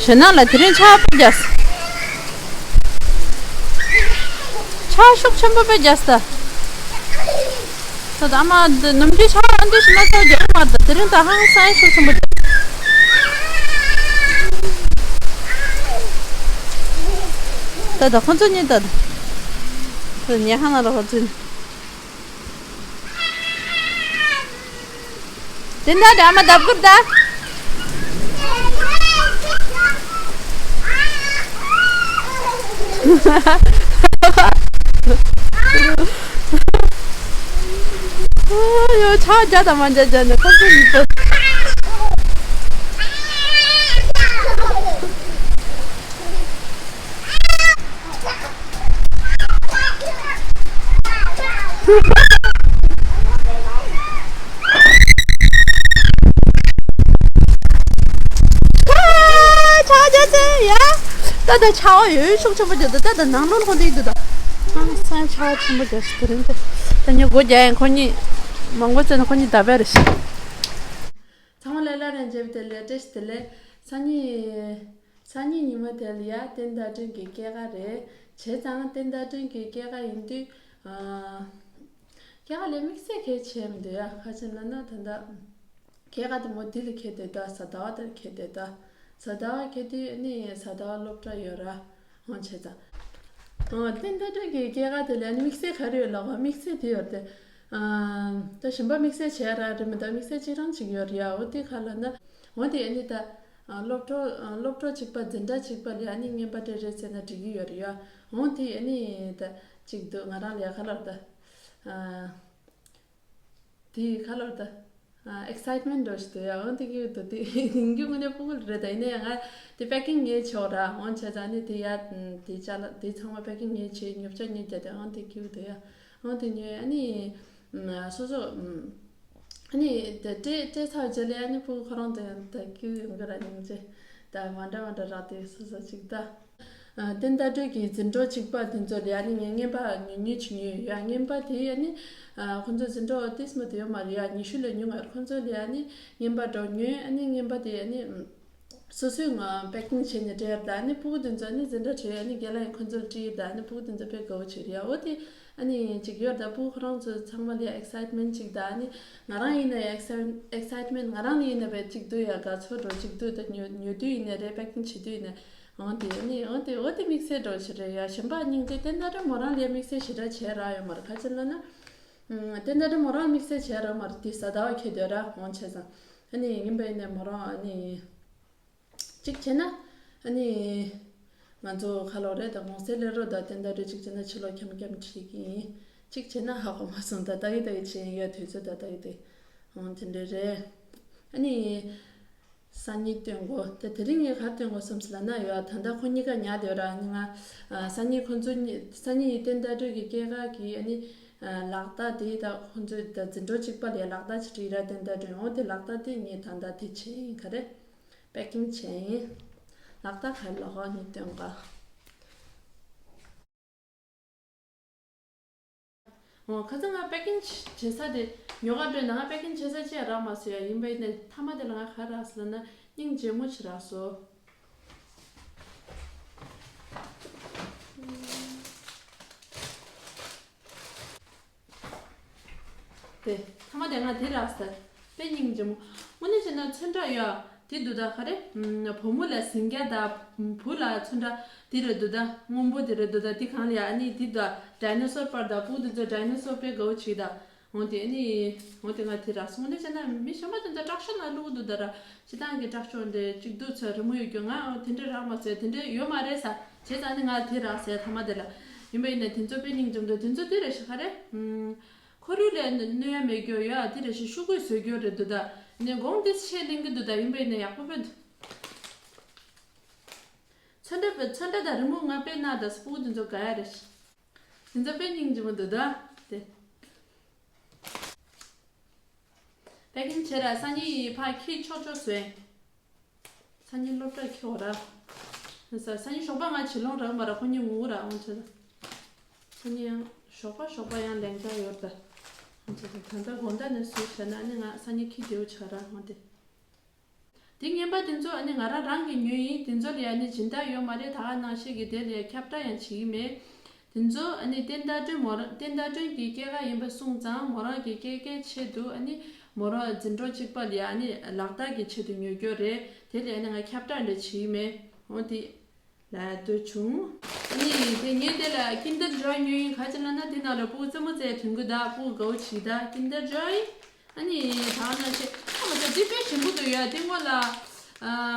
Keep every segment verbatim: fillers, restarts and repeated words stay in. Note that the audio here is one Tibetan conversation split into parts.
བྱེད་ན་ལ་དེ་རིང་ཆར་པ་རྒྱག་ཆར་ཤུགས་ཆེན་པོ་དཔེ་རྒྱག་ད། ད་ད་མ་འདི་ནམ་རྒྱུན་ཆར་ཨ་འདི་ཞིག་ན་ཆར་རྒྱག་མ་ད་དེ་རིང་ད་ཧང་སང་ཤུགས་ཆེན་པོ་རྒྱག་ད་ད་ཁོ་ཚོ་གཉིས་ད་ད་ཉལ་ཁང་ནང་ལ་ཁོ་ཚོ་གཉིས། དེ་འདྲ་འདྲ་མ་ལྡབ་དགོས་ད། ཡོ་ཆ་རྒྱ་དང་མ་རྒྱ་རྒྱ་ནས་ཁོ་ཚོ་མི་ཚོ། ད་ད་ཆར་པ་ཡོད་ཤུགས་ཆེན་པོ་རྒྱག་ད། ད་ད་ནང་ལོགས་ཁོ་འདི་འདུག་ད། ཨ་སང་ཆར་པ་ཆེན་པོ་རྒྱག་ཤི་དེ་རིང་དེ། ད་ཉོ་སྒོ་རྒྱག་ཡང་ཁོ་གཉིས་མང་པོ་བཙལ་ན་ཁོ་གཉིས་ད་བས་རེ་ཤི། ཚང་མ་ལ་སླར་ཡང་མཇལ་བ་དེ་ལས་བཀྲ་ཤིས་བདེ་ལེགས། སང་ཉིན། སང་ཉིན་ཉི་མ་དེ་ལ་ཡ་བསྟན་ཟླ་སྒྲོན་གྱི་སྐྱེས་སྐར་རེད། བྱས་ཙང་བསྟན་ཟླ་སྒྲོན་གྱི་སྐྱེས་སྐར་ཡིན་དུས། ཨ། སྐྱེས་སྐར་ལ་དམིགས་བསལ་གལ་ཆེ་མི་འདུག་ཡ། ག་ཅི་ལབ་ན་ད་ལྟ་སྐྱེས་སྐར་དེ་མོ་འདི་ལ་འཁེལ་བསྡད་ད། གཟའ་ཟླ་བ་དེར་འཁེལ་བསྡད་ད། གཟའ་ཟླ་བ་འཁེལ་དུས་ཨ་ནི་གཟའ་ཟླ་བ་སློབ་གྲྭ་ཡོད་ར། འོང་བྱས་ཙང་། ཨ། བསྟན་ཟླ་སྒྲོན་གྱི་སྐྱེས་སྐར་དེ་ལ་ནི་དམིགས་བསལ་ག་རེ་ཡོད་ལབ་པ། དམིགས་བསལ་དེ་ཡོད་དེ། ཨ། ད་གཞན་པ་དམིགས་བསལ་བྱས་ར་རེད་མི་འདུག་དམིགས་བསལ་གཅིག་རང་གཅིག་ཡོད་རེད་ཡ། འོ་དེ་ག་ལབ་ན། འོ་དེ་ཨ་ནི་ད། ཨ། སློབ་གྲོགས། ཨ། སློབ་གྲོགས་གཅིག་པ་འཛིན་གྲྭ་གཅིག་པ་ལ་ཨ་ནི་རྔན་པ་སྤྲད་རེས་བྱས་ན་འགྲིག་གི་ཡོད་རེད་ཡ། འོ་དེ་ཨ་ནི་ད་གཅིག་འདུག་ང་རང་ལ་ཡ་ག་ལབ་ད། ཨ། དེ་ག་ལབ་ད། ཨ། ཨེག་སའིཊ་མེན་ཊི་འདྲ་ཞིག་འདུག་ཡ། འོ་དེ་གི་འདུག་དེ་ཡིན་རྒྱུ་དངོས་གནས་སྤུ་གུ་རེད། ད་ཡིན་ན་ཡང་ང་དེ་པེ་ཀིང་ངས་བྱས་ར། འོ་བྱས་ཙང་ནི་དེ་ཡ། དེ་ཅ་ལག་དེ་ཚང་མ་པེ་ཀིང་ངས་བྱས། ཉོ་ཆ་ངས་བརྒྱབ་སྟེ་འོ་དེ་གི་འདུག་ཡ། འོ་དེ་ཉོས་ཨ་ནི། ཨ། སོ་སོ། ཨ། ཨ་ནི་དེ་སྤྲད་སྤྲད་ཚར་རྗེས་ལ་ཨ་ནི་སྤུ་གུ་ཁོ་རང་དེ་ད་སྐྱིད་ཡོང་གི་ར། སྙིང་རྗེ། ད་མ་འདྲ་མ་འདྲ་རག་དེ་སོ་སོ་གཅིག་ད། ཨ། བསྟན་ཟླ་སྒྲོན་གྱི་འཛིན་གྲོགས་གཅིག་པ་དེ་ཚོ་ལ་ཨ་ནི་ངས་རྔན་པ་ཉོ་ཉོ་ཅིག་ཉོས་ཡོད་ཡ། རྔན་པ་དེ་ཨ་ནི། ཨ། ཁོ་ཚོ་འཛིན་གྲོགས་ཏིས་མ་དེ་ཡོད་མ་རེད་ཡ། ཉི་ཤུ་ལས་ཉུང་བ་རེད། ཁོ་ཚོ་ལ་ཨ་ནི་རྔན་པ་འདྲ་ཉོས། ཨ་ནི་རྔན་པ་དེ་ཨ་ནི། སོ་སོའི་ངང་པེ་ཀིང་བྱས་ནས་སྤྲད་ཡོད་ད། ཨ་ནི་སྤུ་གུ་དེ་ཚོ་ཨ་ནི་འཛིན་གྲྭ་ཁྲིད། ཨ་ནི་རྒན་ལགས་ཡིན་ཁོ་ཚོ་ལ་སྤྲད་ཡོད་ད། ཨ་ནི་སྤུ་གུ་དེ་ཚོ་དཔེ་དགའ་བོ་བྱས་རེད་ཡ། འོ་དེ་ཨ་ནི་གཅིག་ཡོད་ད། སྤུ་གུ་ཁོ་རང་ཚོ་ཚང་མ་ལ་ཡ་ཨེག་སའིཊ་མེན་ཊི་གཅིག་ད། ཨ་ནི་ང་རང་ཡིན་ན་ཡ་ཨེག་སའིཊ་ཨེག་སའིཊ་མེན་ཊི་ང་རང་ལ་ཡིན་ན་དཔེ་གཅིག་འདུག་ཡ། དགའ་ཚོར་འདྲ་གཅིག་འདུག་ད་ཉོ་ཉོ་དུས་ཡིན་ན་རེད། པེ་ཀིང་བྱེད་དུས་ཡིན་ན། འོ་དེ་ཨ་ནི་འོ་དེ་འོ་དེ་དམིགས་བསལ་འདྲ་བོ་ཞིག་རེད་ཡ། གཞན་པ་སྙིང་རྗེ། བསྟན་ཟླ་སྒྲོན་མོ་རང་ལ་ཡ་དམིགས་བསལ་ཞེ་དྲག་བྱས་རག་ཡོད་མ་རེད། ག་ཅི་ལབ་ན། ཨ། བསྟན་ཟླ་སྒྲོན་མོ་རང་དམིགས་བསལ་བྱས་རག་མ་རེད། དེ་གཟའ་ཟླ་བ་འཁེལ་སྡོད་ར། འོང་བྱས་ཙང་ཨ་ནི་ཡིན་པ་ཡིན་ན་མོ་རང་ཨ་ནི། གཅིག་བྱས་ན། ཨ་ནི། ང་ཚོ་ཁ་ལོ་རེད་ད། གོང་སའི་སླེ་རོ་ད་བསྟན་ཟླ་སྒྲོན་གཅིག་བྱས་ན་ཕྱི་ལོགས་འཁྱམ་འཁྱམ་ཁྲིད་ཀྱི་ཡིན། གཅིག་བྱས་ན་ཧ་གོ་མ་སོང་། ད་ལྟ་གི་ལྟ་གི་བྱས་ཡིན་ཡ། དུས་ཚོད་ད་ལྟ་གི་ལྟ་གི། འོང་དེ་འདྲ་རེད། ཨ་ནི། སང་ཉིན་སྟོན་དགོས། ད་དེ་རིང་ངས་ག་རེ་སྟོན་དགོས་བསམ་སོང་ལབ་ན་ཡ། ད་ལྟ་ཁོ་གཉིས་ཀ་ཉལ་བསྡད་ཡོད་ར། ཨ་ནི་ང་། ཨ། སང་ཉིན་ཁོ་ཚོ་གཉིས། སང་ཉིན་བསྟན་ཟླ་སྒྲོན་གྱི་སྐྱེས་སྐར་གྱི་ཨ་ནི། ཨ། ལག་རྟགས་དེ་ད་ཁོ་ཚོས་ད་འཛིན་གྲོགས་གཅིག་པ་ལ་ཡ་ལག་རྟགས་ཅིག་སྤྲད་ར། བསྟན་ཟླ་སྒྲོན། འོ་དེ་ལག་རྟགས་དེ་ངས་ད་ལྟ་དེ་བྱས་ཡིན། ག་རེ། པེ་ཀིང་བྱས་ཡིན། ལག་རྟགས་ག་རེ་ལབ་ཨ་ནི་སྟོན་ག། འོ། ཁ་སང་ང་པེ་ཀིང་བྱེད་ས་དེ་ཉོ་ག་འགྲོ་ན། ང་པེ་ཀིང་བྱེད་ས་ཅི་ཡང་རག་མ་སོང་ཡ། ཡིན་པ་ཡིན་ན་མཐའ་མ་དེ་ལ་ང་ག་རེ་རག་སོང་ལབ་ན་སྙིང་རྗེ་མོ་ཅིག་རག་སོང་། དེ་མཐའ་མ་དེ་ང་དེ་རག་སོང་། དཔེ་སྙིང་རྗེ་མོ། དངོས་གནས་བྱས་ན་ཚོན་ཁྲ་ཡ། དེ་འདུག་ད། ག་རེ། ཨམ། བུ་མོ་ལ་ཟིང་སྐྱ་དང་བུ་ལ་ཚོན་ཁྲ་དེ་རེད་འདུག་ད། སྔོན་པོ་དེ་རེད་འདུག་ད། དེ་གང་ལ་ཡ་ཨ་ནི་དེ་འདུག་ཌའི་ནོ་སོར་པར་དང་། སྤུ་གུ་དེ་ཚོ་ཌའི་ནོ་སོར་དཔེ་དགའ་བོ་བྱེད་ད། འོ་དེ་ཨ་ནི། འོ་དེ་ང་དེ་རག་སོང་། དངོས་གནས་བྱས་ན་མི་གཞན་པ་དེ་ཚོ་དྲག་ཤོས་ནང་བླུགས་འདུག་ད་ར། སྤྱིར་བཏང་གི་དྲག་ཤོས་འདི་གཅིག་འདུག་ཚོད་རི་མོ་ཡོད་རྒྱུ། ང་འོ་དེ་འདྲ་རག་མ་སོང་། དེ་འདྲ་ཡོད་མ་རེད་ཟེར། བྱས་ཙང་ཨ་ནི་ང་དེ་རག་སོང་མཐའ་མ་དེ་ལ། ཡིན་པ་ཡིན་ན་དེ་ཚོ་དཔེ་སྙིང་རྗེ་མོ་འདུག་དེ་ཚོ་དེ་རེད་ཤག་ག་རེ། ཨམ། ཁོར་ཡུག་ལ་གནོད་ཡ་མེད་རྒྱུ་ཡོད་ཨ། དེ་རེད་ཤག་ཤོག་གུ་བཟོ་རྒྱུ་རེད་འདུག་ད། ནས་གོང་དེ་ཆེ་ལེན་གི་འདུག་ད། ཡིན་པ་ཡིན་ན་ཡག་པོ་དཔེ་འདུག་ཚོན་ཁྲ་དཔེ། ཚོན་ཁྲ་དང་རི་མོ་ང་དཔེ་ན་ད་སྤུ་གུ་དེ་ཚོ་དགའ་ཡ་རེད་ཤག་དེ་ཚོ་དཔེ་སྙིང་རྗེ་མོ་འདུག་ད། དེ། པེ་ཀིང་བྱས་ར། སང་ཉིན་ཕར་འཁྱེར་ཆོག་ཆོག་བཟོས། སང་ཉིན་སློབ་གྲྭ་འཁྱེར་བ་ར། ས། སང་ཉིན་ཞོགས་པ་ང་བྱིས་ལོང་རག་མ་ར། ཁོ་གཉིས་ངུ་ར། འོང་བྱས་ད། སང་ཉིན་ཡང་ཞོགས་པ་ཞོགས་པ་ཡང་ལན་ཆགས་ཡོད་ད། འོང་བྱས་ད། ད་ལྟ་དགོང་དག་ནས་བཟོས་བྱས་ན་ཨ་ནི་ང་སང་ཉིན་འཁྱེར་བདེ་བོ་ཆགས་ར། འོང་དེ། འདི་རྔན་པ་དེ་ཚོ་ཨ་ནི་ང་རང་རང་གིས་ཉོས་ཡིན། དེ་ཚོ་ལ་ཨ་ནི་སྦྱིན་བདག་ཡོད་མ་རེད། ད་ག་ནང་བཞིན་གྱི་དེ་ལ་ཁྱབ་བསྒྲགས་ཡང་བྱེད་ཀྱི་མེད། དེ་ཚོ་ཨ་ནི་བསྟན་དར་སྒྲོན་མོ་རང་བསྟན་དར་སྒྲོན་གྱི་སྐྱེས་སྐར་ཡིན་པ་སོང་ཙང་མོ་རང་གི་སྐྱེས་སྐར་ཆེད་དུ་ཨ་ནི་མོ་རང་འཛིན་གྲོགས་གཅིག་པ་ལ་ཨ་ནི་ལག་རྟགས་ཀྱི་ཆེད་དུ་ཉོ་རྒྱུ་རེད། དེ་ལ་ཨ་ནི་ང་ཁྱབ་བསྒྲགས་འདྲ་བྱེད་ཀྱི་མེད། འོ་དེ་ལ་ལྟོས་བྱུང་། ཨ་ནི་དེ་ངས་དེ་ལ་Kinder Joy ཉོས་ཡིན། ག་ཅི་ལབ་ན་དེ་ནང་ལ་སྤུ་གུ་རྩེད་མོ་རྩེ་ཐོན་གི་ད། སྤུ་གུ་དགའ་བོ་བྱེད་ད། Kinder Joy། ཨ་ནི་ད་ནང་བཞིན་ཨ་མ་ད་དེ་དཔེ་ཞིམ་པོ་འདུག་ཡ། དེ་སྔོན་ལ་ཨ་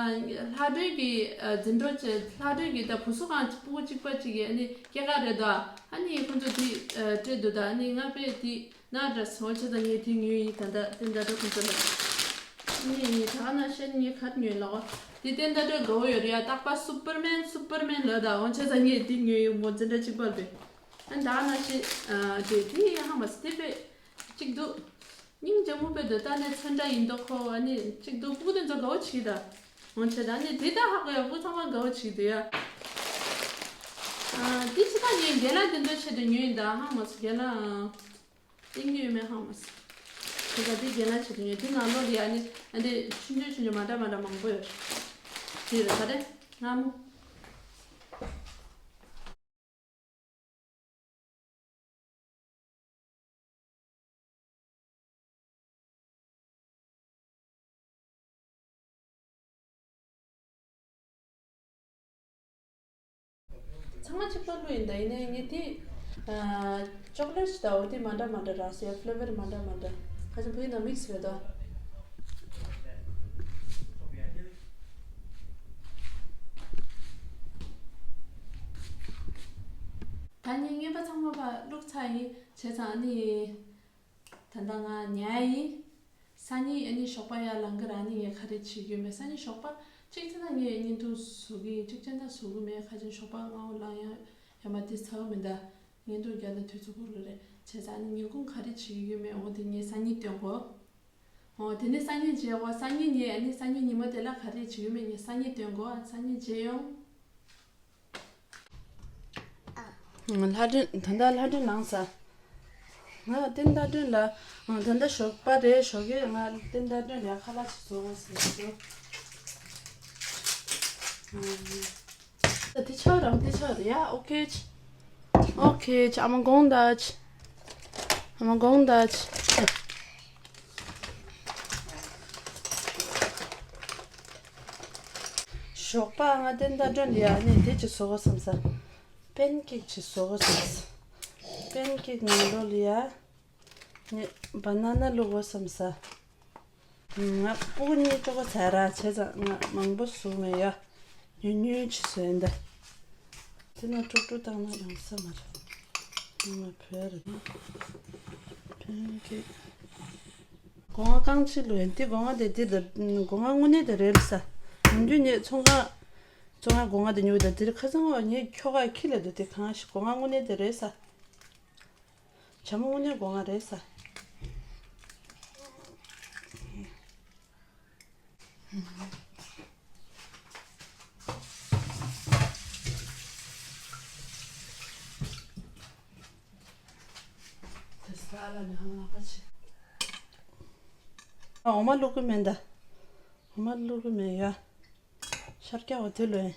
ལྷ་སྒྲོན་གྱི་ཨ་འཛིན་གྲོགས་ཅིག་ལྷ་སྒྲོན་གྱི་ད་བུ་གཟུགས་གང་སྤུ་གུ་གཅིག་པ་གཅིག་གི་ཨ་ནི་སྐྱེས་སྐར་རེད་དོ། ཨ་ནི་ཁོ་ཚོ་དེ་ཨ་སྤྲད་འདུག་ད། ཨ་ནི་ང་དཔེ་དེ་ན་འདྲ་སོང་བྱས་ཙང་ངས་དེ་ཉོས་ཡིན། ད་ད་བསྟན་དར་སྒྲོན་ཁོ་ཚོ་ལ། ཨ་ནི་ད་ནང་བཞིན་ངས་ག་རེ་ཉོས་ལགས། དེ་བསྟན་དར་སྒྲོན་དགའ་བོ་ཡོད་རེད་ཡ། རྟག་པར་Superman Superman ལབ་ད། འོ་བྱས་ཙང་ངས་དེ་ཉོས་ཡིན། མོ་འཛིན་གྲྭ་གཅིག་པ་རེད། ཨ་ནི་ད་ནང་བཞིན་ཨ་དེ་དེ་ཧ་མ་སི་དེ་དཔེ་གཅིག་འདུག་སྙིང་རྗེ་མོ་དཔེ་འདུག་ད་ནས་ཚོན་ཁྲ་ཡིན་མདོག་ཁོ་ཨ་ནི་གཅིག་འདུག་སྤུ་གུ་དེ་ཚོ་དགའ་བོ་བྱེད་ད། འོ་བྱས་ད་ནི་དེ་ད་ཧ་གོ་ཡ། སྤུ་གུ་ཚང་མ་དགའ་བོ་བྱེད་འདུག་ཡ། ཨ་དེ་ཕྱི་ད་ངས་རྒན་ལགས་དེ་ཚོའི་ཆེད་དུ་ཉོས་ཡིན་ད། ཧ་མ་སི་རྒན་ལགས་ཏིང་ངེ་མེད་ཧ་མ་སི། དེ་ད་དེ་རྒན་ལགས་ཆེད་དུ་ཉོས། དེ་ནང་ལོགས་ལ་ཡ་ཨ་ནི་ཨ་འདི་ཆུང་ཆུང་ཆུང་ཆུང་མ་འདྲ་མ་འདྲ་མང་པོ་ཡོད། དེ་རེད་ད་རེད་སྔ་མོ། ཚང་མ་གཅིག་པ་བླུགས་ཡིན་ད། ཡིན་ནའི་ངས་དེ་ཨ་ཅོག་ལེ་ཊི་ཞིག་ད། འོ་དེ་མ་འདྲ་མ་འདྲ་རག་སོང་ཡ། ཕི་ལེ་བར་མ་འདྲ་མ་འདྲ། ཁ་ཅིག་བོད་ཡིག་ནང་མིག་སི་རེད་ད། ད་ངས་རྔན་པ་ཚང་མ་ཕར་བླུགས་ཚར་ཡིན། བྱས་ཙང་ཨ་ནི། ད་ལྟ་ང་ཉལ་ཡིན། སང་ཉིན་ཨ་ནི་ཞོགས་པ་ཡར་ལངས་ཀྱི་རེད། ཨ་ནི་ངས་ག་རེ་བྱེད་ཀྱི་ཡོད་མེད། སང་ཉིན་ཞོགས་པ་གཅིག་བྱས་ན་ངས་བརྙན་ཐུང་བཟོ་གི་ཡིན། གཅིག་བྱས་ན་བཟོ་གི་མེད། ཁ་ཅིག་ཞོགས་པ་སྔ་པོ་ལངས་ཡ་ཡ་མ་དེ་ཚར་གི་མིན་ད། བརྙན་ཐུང་རྒྱག་ན་དུས་ཚོད་འགོར་གི་རེད། བྱས་ཙང་ཨ་ནི་ཉིན་གུང་ག་རེ་བྱེད་ཀྱི་ཡོད་མེད། འོ་དེ་ངས་སང་ཉིན་སྟོན་དགོས། འོ་དེ་ནས་སང་ཉིན་མཇལ་བ། སང་ཉིན་ངས་ཨ་ནི་སང་ཉིན་ཉི་མ་དེ་ལ་ག་རེ་བྱེད་ཀྱི་ཡོད་མེད་ངས་སང་ཉིན་སྟོན་དགོས། སང་ཉིན་མཇལ་ཡོང་། ལྷ་སྒྲོན། ད་ལྟ་ལྷ་སྒྲོན་ལངས་ས། ང་བསྟན་དར་སྒྲོན་ལ། ད་ལྟ་ཞོགས་པ་རེད། ཞོགས་ཀས་ང་བསྟན་དར་སྒྲོན་ལ་ཁ་ལག་ཅིག་བཟོ་དགོས་ཟེར་གྱི་འདུག་དེ་ཆགས་རང་དེ་ཆགས་རེད་ཡ། ཨོ་ཁེ། ཨོ་ཁེ། I'm going Dutch. I'm going Dutch. ཞོགས་པ་ང་བསྟན་དར་སྒྲོན་ལ་ཡ་ནི་དེ་ཅིག་བཟོ་དགོས་བསམ་ས། པན་ཀེག་ཅིག་བཟོ་དགོས་བསམ་ས། པན་ཀེག་ནང་ལོགས་ལ་ཡ་ནི་བ་ན་ན་བླུགས་དགོས་བསམ་ས། ང་སྤུ་གུ་གཉིས་ཅོག་པོ་ཚར་ར་བྱས་ཙང་ང་མང་པོ་བཟོ་མེད་ཡ། ཉུང་ཉུང་ཅིག་བཟོས་ཡིན་ད། དེ་ན་ཀྲུག་ཀྲུག་བཏང་ན་ཡོང་ས་མ་རེད། ང་བོད་རེད། ཕན་གི། སྒོ་ང་རྐང་གཅིག་ལོས་ཡིན། དེ་སྒོ་ང་དེ་དེ་ད་སྒོ་ང་དངོས་གནས་དེ་རེད་ལ་ས། ཡོང་རྒྱུ་ངས་ཚོང་ཁང་། ཚོང་ཁང་སྒོ་ང་དེ་ཉོས་ད། དེར་ཁ་སང་བ་ངས་ཁྱོ་ག་ཁྱི་ལ་དེ་དེ་གང་ཞིག་སྒོ་ང་དངོས་གནས་དེ་རེད་ས། བྱ་མོ་དངོས་གནས་སྒོ་ང་རེད་ས། འོ་མ་བླུག་གི་མེད་ད། འོ་མ་བླུག་གི་མེད་ཡ། ཤར་རྒྱག་པ་དེ་ལོས།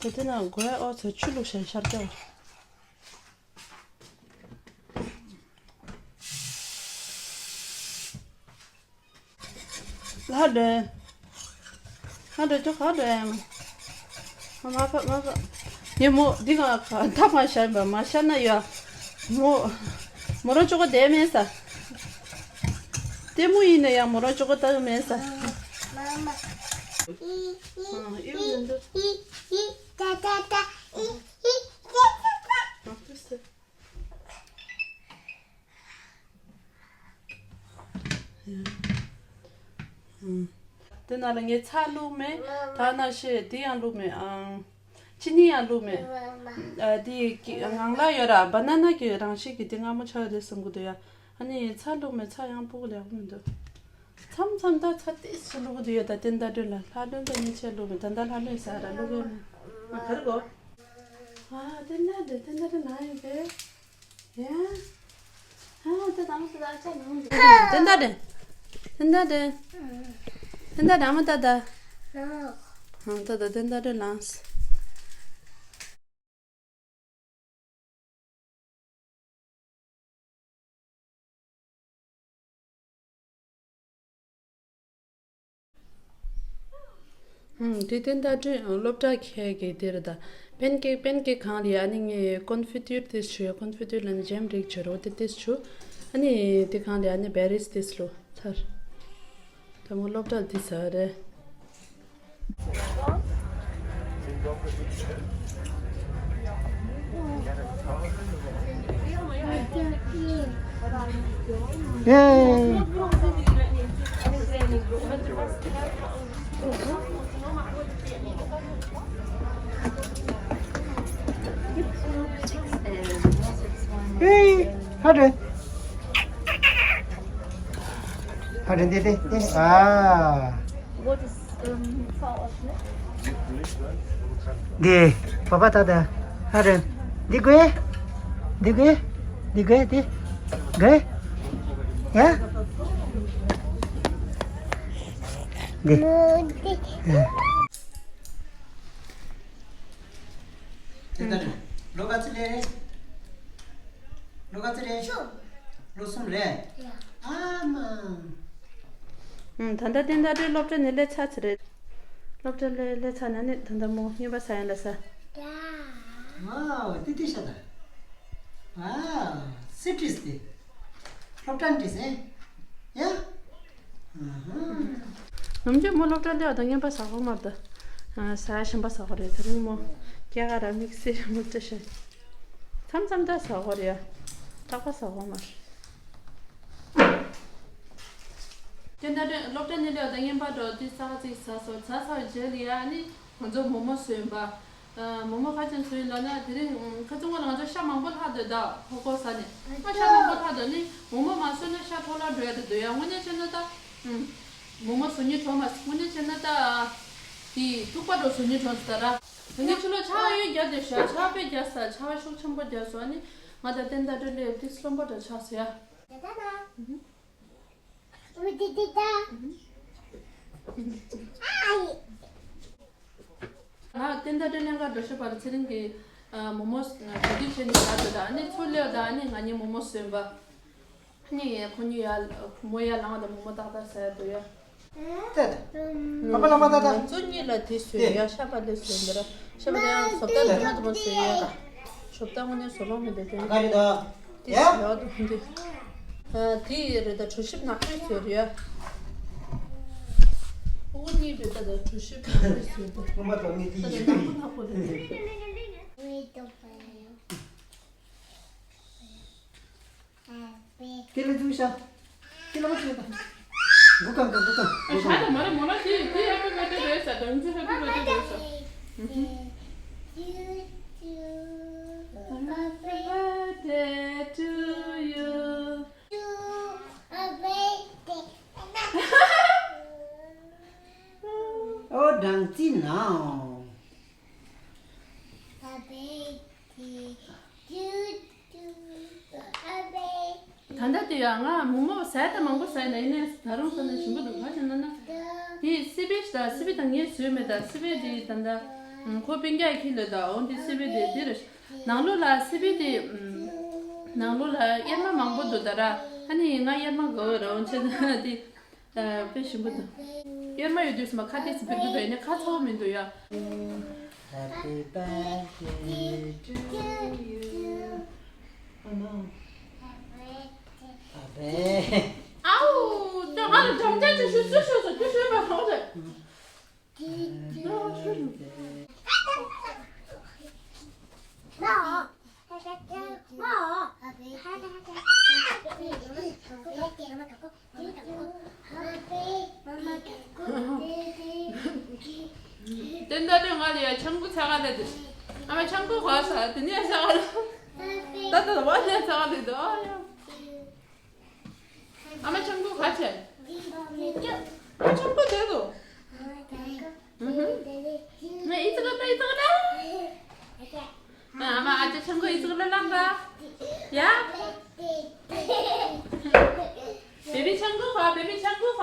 དེ་དེ་ན་དགོས་ཨོ་ཚོ་ཆུ་བླུགས་ཤར་ཤར་རྒྱག་པ། ལྷ་སྒྲོན། ལྷ་སྒྲོན་ཁྱོད་ག་འགྲོ་ཡ་ཡིན། མ་ཁ་མ་ཁ། ངས་མོ་འདི་ག་ཁ་ད་མ་ཤར་བ་མ་ཤར་ན་ཡ། མོ། མོ་རང་ཅོག་གོ་བསྡད་མེད་ས། ལྟད་མོ་ཡིན་ན་ཡང་མོ་རང་ཅོག་གོ་ལྟ་གི་མེད་ས། ཨ་ཨི་བོ་འདུག་དེ་ནང་ལ་ངས་ཚྭ་བླུགས་མེད། ད་ནང་བཞིན་དེ་ཡང་བླུགས་མེད་ཨང་། ཅི་ནི་ཡང་བླུགས་མེད། ཨ་དེ་གི་ངང་ལ་ཡོད་ར་བ་ན་ན་གི་རང་བཞིན་གྱི་དེ་མངར་མོ་ཆགས་རེད་བསམ་གི་འདུག་ཡ། ཨ་ནི་ཚྭ་བླུགས་མེད། ཚྭ་ཡང་སྤུ་གུ་ལེགས་པོ་མི་འདུག་མཚམས་མཚམས་ད་ཚྭ་ཏོག་ཙམ་བླུག་གི་འདུག་ཡ། ད་དེ་འདྲ་འདྲ་ལ་ལྷ་སྒྲོན་པ་ཉེ་ཆར་བླུགས་མེད། ད་ལྟ་ལྷ་སྒྲོན་ཟ་ར་བླུག་གི་ཡོད་མེད། ཨ་ག་རེ་གོ། ཨ་དེ་འདྲ་འདྲ་དེ་འདྲ་འདྲ་ན་ཡིན་པས། ཡ། ཨ་དེ་དང་དེ་ད་ཆ་ནང་དེ་འདྲ་འདྲ་དེ་འདྲ་འདྲ། ཏན་ཏན་ར་མ་ཏ་ཏ། ཧང་ཏ་ཏ་ཏན་ཏན་རེ་ལངས། ཧུམ། དེ་དེ་ཟླ་སྒྲོན་སློབ་གྲྭ་ཁྱེད་ཀྱི་དེ་རེད་ད། པན་ཀེག་པན་ཀེག་གང་རེད། ཨ་ནི་ངས་ཀོན་ཕི་ཏུར་དེ་བྱུ་ཡ། ཀོན་ཕི་ཏུར་ལ་ནི་ཇེམ་རིགས་བྱུ་རོ་དེ་དེ་བྱུ། ཨ་ནི་དེ་གང་རེད། ཨ་ནི་བེ་རིས་དེ་ལོ་ཚར། ད་མོ་སློབ་གྲྭ་འདི་ཟ་རེད། ཧ་རེ། ཧ་རེ་འདི་འདི་འདི། ཨ། འདི་པ་པ་ད་ད། ཧ་རེ། འདི་དགོས། འདི་དགོས། འདི་དགོས་འདི། དགོས། ཡ། འདི། ཡ། དེ་ལྟར་ལོ་ག་ཚོད་རེད། ལོ་ག་ཚོད་རེད། ལོ་གསུམ་རེད། ཨ་མ། ཨུམ། ད་ལྟ་དེ་ལྟ་དེ་སློབ་གྲྭ་ནས་སླེབས་ཚར་ཚར་རེད། སློབ་གྲྭ་ལས་སླེབས་ཚར་ན་ནི་ད་ལྟ་མོ་རྔན་པ་ཟ་ཡ་ལ་ཟ། ཝའོ། ཏི་ཏི་ཤ་ད། ཝའོ། སི་ཏྲིས་ཏི། སློབ་གྲྭ་འདྲི་ཟེར། ཡ། ཨ་ཧ། ནམ་རྒྱུན་མོ་སློབ་གྲྭ་སླེབས་པ་དང་རྔན་པ་ཟ་གོ་མ་རེད་ད། ཨ། ཟ་ཡ་གཞན་པ་ཟ་གོ་རེད། དེ་རིང་མོ་སྐྱེ་རྒ་ར་མིག་སེར་མོ་སྐྲ་ཤད། མཚམས་མཚམས་ད་ཟ་གོ་རེད་ཡ། རྟག་པ་ཟ་གོ་མ་རེད། དེ་ད་སློབ་གྲྭ་ནས་སླེབས་པ་དང་རྔན་པ་འགྲོ་དུས་ཙག་ཙིག་ཟ་སོང་། ཟ་ཚར་བའི་རྗེས་ལ་ཡ་ནི་ང་ཚོ་མོག་མོག་བཟོས་ཡིན་པ། མོག་མོག་ག་ཅན་བཟོས་ཡིན་ལབ་ན། དེ་རིང་ཁ་སང་ང་ལ་ང་ཚོ་ཤ་མང་པོ་ལྷག་འདུག་ད། ཧོ་ཀོ་ཟ་ནས་ང་ཤ་མང་པོ་ལྷག་འདུག་ནི་མོག་མོག་མ་བཟོས་ན་ཤ་འཕྲོ་བརླག་འགྲོ་ཡ་དེ་འདུག་ཡ། དངོས་གནས་བྱས་ན་ད། མོག་མོག་བཟོ་སྙིང་བྲོ་མ། དངོས་གནས་བྱས་ན་ད། དེ་ཐུག་པ་འགྲོ་བཟོ་སྙིང་བྲོ་ཟེར་ད་ར། དེ་ནས་ཕྱི་ལོགས་ཆར་པ་ཡོད་རྒྱག་དེ་ཤ། ཆར་པ་རྒྱག་ས། ཆར་པ་ཤུགས་ཆེན་པོ་རྒྱག་སོང་ནི། ང་ད་ཏན་ད་སྒྲོན་ལས་དེ་སློང་པ་འདྲ་ཆགས་སོང་ཡ། ང་ཏན་ད་སྒྲོན་ལེན་ག་འགྲོ་ཤོད་པ་རེད། ཚེ་རིང་གི་མོག་མོག་ག་དུས་བྱས་ནས་ཟ་འདོད་ད། ཨ་ནི་ཚུར་སླེབས་ད། ཨ་ནི་ང་གཉིས་མོག་མོག་བཟོས་པ། ཨ་ནི་ཁོ་གཉིས་ཡ། བུ་མོ་ཡར་ལངས་དང་མོག་མོག་ཏག་ཏག་ཟ་ཡ་འདུག་ཡ། ཏད། པ་པ་ལ་མ་ཏད་ད། ང་ཚོ་གཉིས་ལ་དེ་བཟོས་ཡ། ཤ་པ་ལས་བཟོས་འདི་ར། ཤ་པ་ལས་བཟོ་ལྟ་དུ་མ་དུ་མ་བཟོས་ཡ། བཟོ་ལྟ་དངོས་གནས་བཟོ་ལོང་མི་འདུག་དེ། ཨ་ག་རེ་ད། དེ་ཡ། ཟ་འདུག་འདི། དེ་རེད་ད། གྲོ་ཞིབ་ནག་པོ་བཟོས་རེད་ཡ། ཨོ་གཉིས་རེད་ད། ད་གྲོ་ཞིབ་ནག་པོ་བཟོས་འདུག་ཁོ་མ་ཏོག་ནི་དེ་ད་ཡིན་ནག་པོ་ནག་པོ་རེད། ཁྱེད་ལ་འཛུལ་ཤག་ཁྱེད་ལ་མ་ཤོད་དང་། སྒུག་གམ་དང་སྒུག་གམ་སྒུག་གམ། ཨ་ཤ་ད་མ་རེད་མོ་ལ། དེ་དེ་ཧེ་པི་བྷར་ཐི་ཌེ་རེད་ཟེར། དང་ཚུ་ཧེ་པི་བྷར་ཐི་ཌེ་རེད་ཟེར། Happy birthday to you. ཨོ་སྦྲང་རྩི་ནའོ། ད་ལྟ་དེ་ཡང་ང་མོག་མོག་ཟས་ད་མང་པོ་ཟས་ན། ཡིན་ནའི་ད་རུང་ཟ་ན་ཞིམ་པོ་འདུག་ག་ཅི་ན་ན། དེ་སི་པན་ད། སི་པན་ད་ངས་བཟོས་མེད་ད། སི་པན་དེ་ད་ད་ཁོ་སྤུན་ཀྱག་ཁྱེར་ལ་ད། འོ་དེ་སི་པན་དེ་དེ་རེད། ནང་ལོགས་ལ་སི་པན་དེ་ནང་ལོགས་ལ་གཡེར་མ་མང་པོ་འདུག་ད་ར། ཨ་ནི་ང་གཡེར་མ་དགའ་བོ་ར། འོ་ཅི་ན་དེ། ཨ། དཔེ་ཞིམ་པོ་འདུག་གཡེར་མ་ཡོད་དུས་སུ་མ་ཁ་ཏོག་ཙམ་འབིགས་འདུག་ད། ཡིན་ནའི་ཁ་ཚ་བོ་མི་འདུག་ཡ། Happy birthday to you. Oh no. ཨའུ། ད་ང་ལ་འགྲམ་ལྕག་ཅིག་ཤོད་སུ་ཤོད་སོང་། ཁྱོད་ཤོད་པ་ཧོ་རེད། དེ་འདྲ་དུས་ང་ལ་ཡ་ཆང་ཁུ་ཚ་ག་ལེ་དུ། ཨ་མ་ཆང་ཁུ་ག་ས་དེ་ནས་ཚ་ག་ལེ། ད་ད་བ་ནས་ཚ་ག་ལེ་དུ། ཨ་ཡ། ཨ་མ་ཆང་ཁུ་ག་ཆེ། ཨ་ཆང་ཁུ་དེ་དུ། ཨུ་ཧུ། ང་ཨི་ཙི་ག་ད་ཨི་ཙི་ག་ད། ཨ་མ་ཨ་ཅག་ཆང་ཁུ་ཨི་ཙི་ག་ལ་ལངས་ད། ཡ། བེ་བི་ཆང་ཁུ་ག་བེ་བི་ཆང་ཁུ་ག་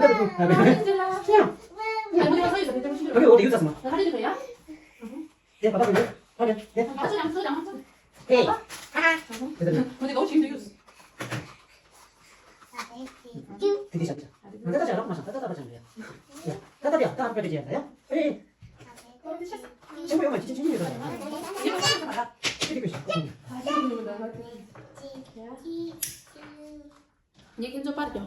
ལྟར་ཁུ། ཨ་ཁུ་ཡོད་ཙམ་མ། ཨ་ཁུ་ཡོད་ཙམ་མ། དེ་བ་བ་ཁུ་ཡོད། ཨ་ཁུ་དེ་དེ། ཨ་ཁུ་དེ་དེ། དེ་དེ་ཤ་ཤ། ད་ད་ཤ་རོགས་མ་ཤ། ད་ད་ད་ཤ་རོགས་ཡ། ད་ད་ད་ཡ། ད་ཨ་ཁུ་དེ་དེ་ཡ། ཨེ། ཆེན་པོ་ཡོད་མ་ཆེ་ཆེན་པོ་ཡོད་ད། ཁྱེད་ཁྱེད་ཚོ་པར་རྒྱོ།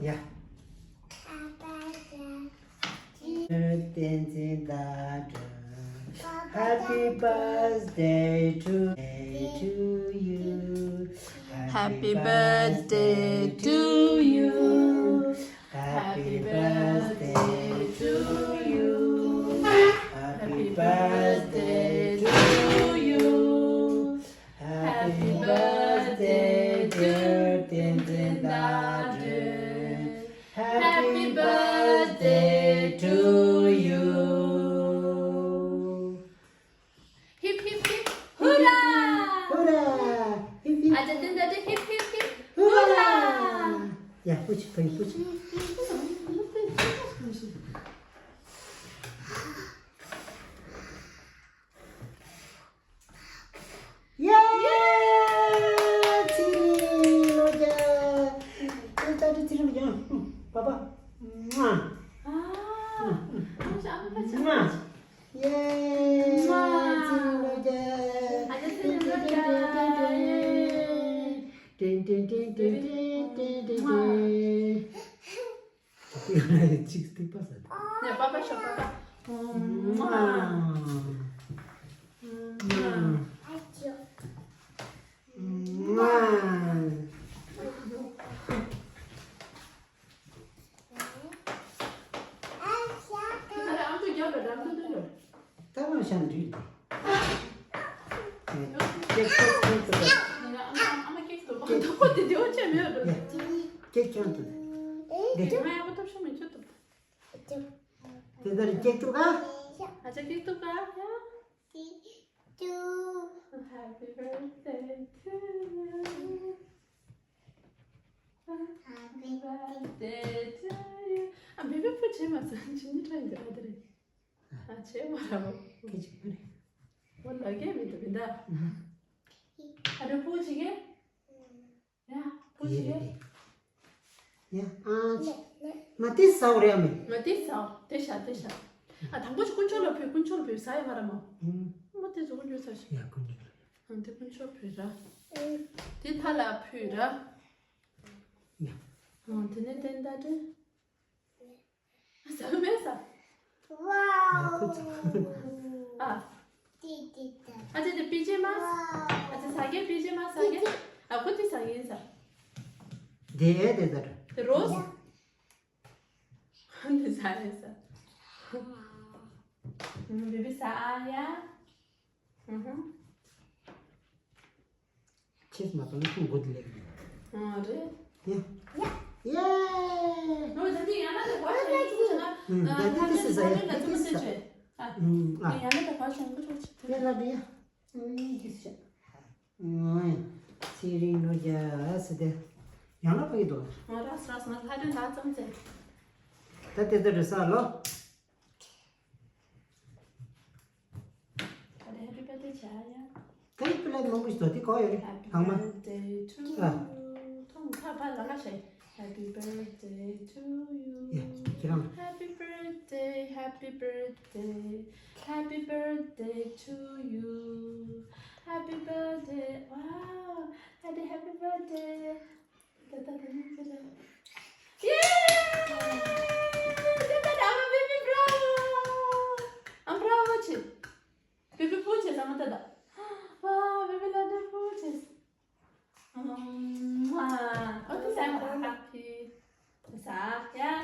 ཡ། བསྟན་འཛིན་ཟླ་སྒྲོན། Happy birthday to, to you. Happy birthday to you. Happy birthday to you. Happy birthday to you. Happy birthday, dear Tenzin Dadre. Happy birthday to you. Hip, hip, hip, hurrah! Hurrah! Hip, hip. Aja Tenzin Dadre, hip, hip, hip, hurrah! ཡ། ཕུ་ཆི། ཕུ་ཕུ་ཆི། ཡ། ཚེ་རིང་ལོ་བརྒྱ། ད་ད་ཚེ་རིང་ལོ་བརྒྱ། པ་པ། ཨ། ཨ། ཡ། ཚེ་རིང་ལོ་བརྒྱ། ཨ་ཅག་ཚེ་རིང་ལོ་བརྒྱ། ཏན་ཏན་ཏན་ཏན། གཅིག་སྟེགས་པ་ཟ། ནས་པ་པ་ཤོག་པ་པ། ཨ། ད་རང་ཤ་འདྲུད་དེ། ཀེག་ཀེག་ཀེག་ཏུ། ཨ་མ་ཨ་མ་ཀེག་ཏུ་མ་ཐོག་པོ་དེ་དེ་བ་ཆད་མེད་འགྲོ། ཀེག་ཀྱང་ཏུ། དེ་ང་ཡག་པོ་ཐོབ་ཤོག་མི་ཆོད་ཏུ། དེ་ལྟར་ཀེག་ཏུ་ག་ཨ་ཅག་ཀེག་ཏུ་ག་ཡ། Happy birthday to you. Happy birthday to you. ཨ། བི་བི་ཕུ་བྱེད་མ་ཚང་ཅི་ནི་ཁྲ་ཡིན་དེ་ར་དེ་རེད། ཨ། བྱེད་མ་ར་བོ། ཁེ་ཅིག་མ་རེད། འོ་ལ་རྒྱ་མི་འདུག་མི་འདའ། ཨ་རེ་ཕུ་བྱེད་གེ། ཡ། ཕུ་བྱེད་གེ། ཡ། ཨ། མ་དེ་ཟའོ་རེད་མེ། མ་དེ་ཟའོ། དེ་ཤ་དེ་ཤ། ཨ། དང་པོ་ཅིག་དཀོན་མཆོག་ལ་ཕུལ། དཀོན་མཆོག་ལ་ཕུལ། ཟ་ཡ་མ་ར་མོ། མ་དེ་ཟོ་དཀོན་མཆོག་ཟ་ཤི། ཡ། དཀོན་མཆོག་ལ། ཨ། དེ་དཀོན་མཆོག་ཕུལ་ར། དེ་ཐ་ལ་ཕུལ་ར། ཡ། ཨ། དེ་ནས་དེ་འདའ་དེ། ཟ་མེད་ས། ཝའོ། ཨ། ཨ་ཅེ་དེ་པི་ཇེ་མ། ཨ་ཅེ་ཟ་གེ་པི་ཇེ་མ་ཟ་གེ། ཨ་ཁུ་དེ་ཟ་གེ་ཟ། དེ་དེ་ཟ་ར། དེ་རོ་ཟ། དེ་ཟ་རེད་ཟ། བི་བི་ཟ་ཨ་ཡ། ཨུ་ཧུ། ཆེས་མ་གཏོང་ན་ཁོང་མགོ་དེ་ལེགས་འདུག་ཨ་རེད། ཡ། ཡ། ཡེ། ཨ། ད་འདི་དེ་སི་ཟ་ཡ། དེ་དེ་སི་ཟ། ཨ། ཡ་ལ་དེ་ག་བྱུང་གི་ཆོག་ཅིག་དེ་ལ་དེ་ཡ། ཨུམ། ཡིན་ཟེར། ཨུམ། ཚེ་རིང་ལོ་བརྒྱ་ཟེར་ཏེ། ཡང་ན་ཕ་གི་འདུག་ང་རགས་རགས་ང་ལྷ་དོན་ད་ཙམ་ཚེ། ད་དེ་ལྟར་རེད་ས་ལོ། ད་དེ་Happy Birthday བྱ་ཡ། ད་ཡི་པི་ལ་མང་པོ་ཞིག་འདུག་དེ་གོ་ཡོད་རེད། Happy ལྷག་མ། Birthday to ཨ། you. ཐོང་ཁ་ཕ་ལ་ལ་ཤེ། Happy birthday to you. ཡ། ཁྱེད་རང་། Happy birthday, happy birthday, happy birthday to you. Happy birthday. Wow. Happy, happy birthday. ད་ད་ད་ནི་ད་ད། ཡེ། ད་ད་ད་ཨ་མ་བེ་བི་བྷ་ར་ཝོ། ཨ་བྷ་ར་ཝོ་ཆེ། བེ་བི་པུ་ཆེ་ས་མ་ད་ད། ཝ། བེ་བི་ལ་དེ་པུ་ཆེ། ཨ་མ། ཨོ་ཏི་ས་མ་ཧ་པི། ས་ཡ།